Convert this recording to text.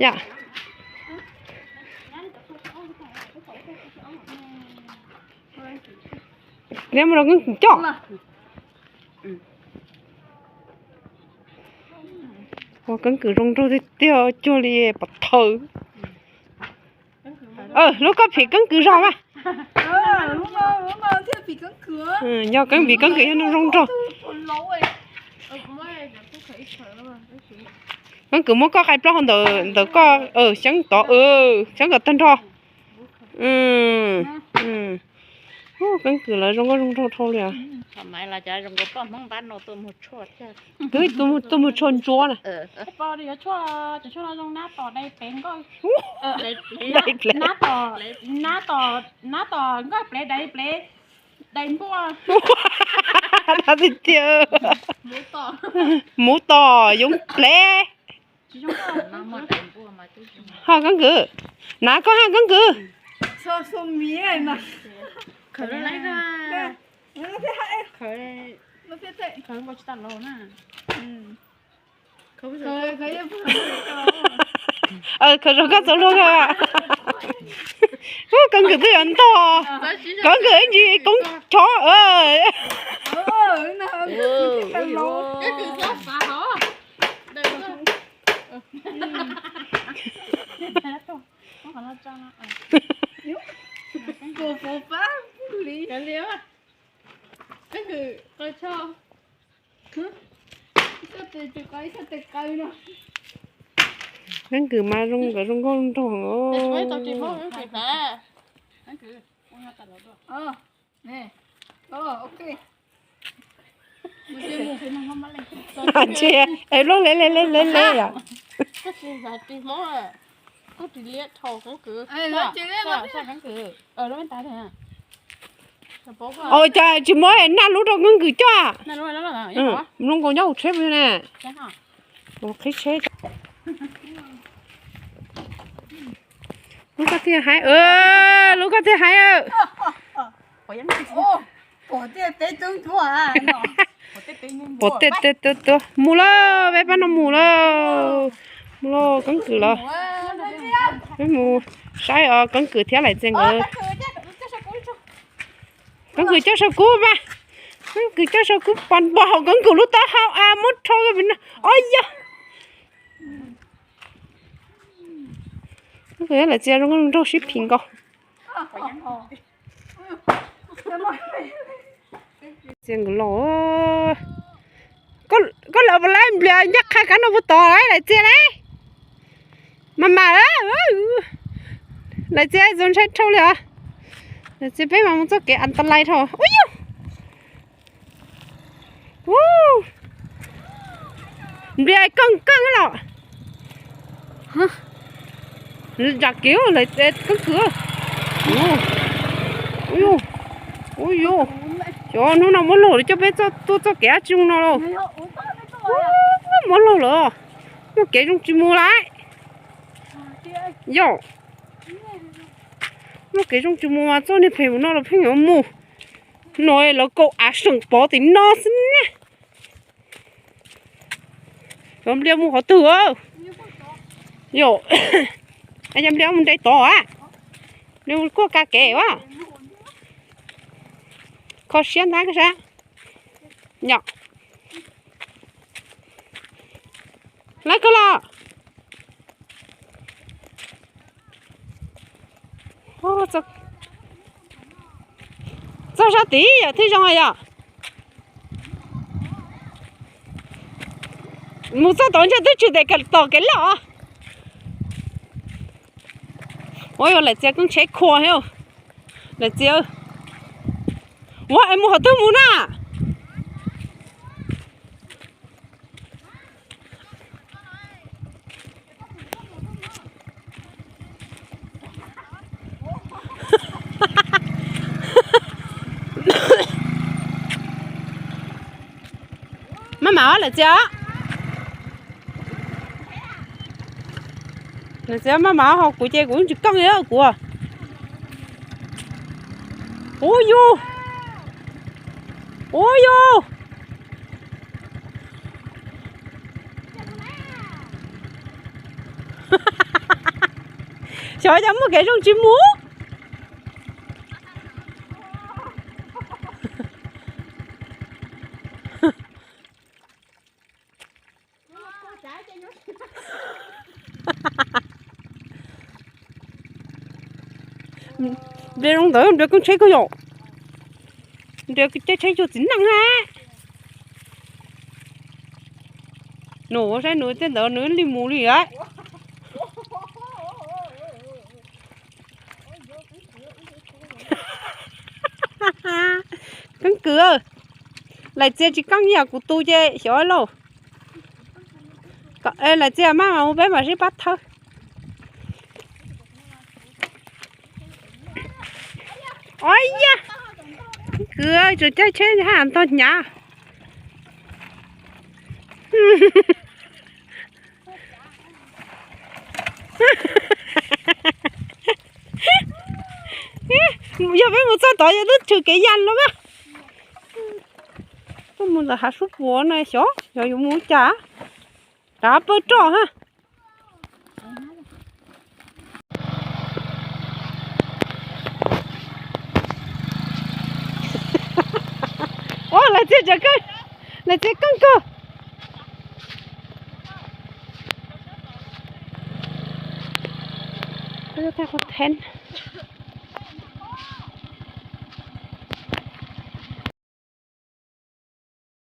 Yom. Neb mus rau Keeb Kwm coj. Ua Keeb Kwm zoo nraug tiag tiag cuag li pov thawj. Lub koj phim Keeb Kwm zog mas. Yog Keeb, vim Keeb Kwm yog neeg zoo nraug. Keeb Kwm muab koj qai plaub hau ntawm koj xyeeb tod, xyeeb kom tag nrho. Keeb Kwm lawv zoo nkauj zoo nraug dhau li. Twb tuaj mus tshuaj ntsuab na. Tiag tiag. Muv tom yoov plev. Ho Keeb Kwm, nav koj ha Keeb Kwm. Khaws zoo koj txhua luag. Keeb Kwm twb yuav ntog. Keeb Kwm ib ntsis koob chob. Keeb Kwm mas zoo nkauj zoo nraug. Tsis, es luag le le le le le yom. Ua cas tsis muab naj lub rau Keeb Kwm coj? Mloog nkaus nyob hauv tsheb ne. Qhib tsheb. Lub koj thiaj hais, lub koj thiaj hais. Pom tej, mus lawm, peb pab no mus lawm. Mus lawm Keeb Kwm lawm. Peb mus saib os, Keeb Kwm thiab Laim Txias nkawd. Keeb Kwm coj saum kub mas. Keeb Kwm coj saum kub, pom npog hauv Keeb Kwm lub taub hau, muab rho. Ob yog. Keeb Kwm Laim Txias zoo nkauj zoo nraug sib phim nkaus. Txias nkawd los. Koj lawv puas laib nplias ncaj qha kab no puas tom lawm Laim Txias lauj? Mas mas, Laim Txias txaus ntshai dhau li os. Laim Txias peb mas mus txoj kev antalais dhau. Ub yug. Nplias keej keej los. Zam kev lawm Keeb Kwm. Ub yug, cov hnub no muab laug lawm, coj peb tuaj txoj kev dab tsi no lauj. Muab laug lawm, muaj kev zoo tsis mus lawm. Yog, muaj kev zoo tsis mus mas txoj niag phem mus no los pheej yuav mus. No lawv kaum av seem pov tim no xwb na. Cov nplias mus qhov twg? Yog, yog nplias mus nte tod a. Nplias mus kuaj ka kev a. Kho siab ntag koj sab. Yog, lawv koj los. Txog sab tid yom, thiaj zoo yom. Mus txog tod ntshe twb tsis tes tom kev loj. Ua yog Laim Txias koob tsheb khua thiab. Laim Txias, ua es mus qhov twg mus na? Maj mam Laim Txias. Laim Txias maj mam ho kuv ces kuv tsis keej li kuv. Ub yug, ub yug. Xyov yog muaj kev zoo tsis mus. Nplia zoo ntawd nplia koob tsheb kawg yom. Nplia caij tsheb cuag txiv neej na. Nus saib nws tej ntawd nws li mus li lawm. Keeb kwm, lais txia tsis keej ib yam kuv tus ces xyov lauj. Lais txia mas mus peb mam sib pab thawb. Os yaj, keeb kwm, tseem caij tsheb haj ntog hnyav. Yog peb mus txog tod yog twb tshwm kev yas los mas. Tuaj mus ntawm hav sub puav no xyov, xyov yuav mus ua cas. Rov pawg roj ha. Ua, lais txia tseem keej, lais txia keej kawg. Thaij qhov then.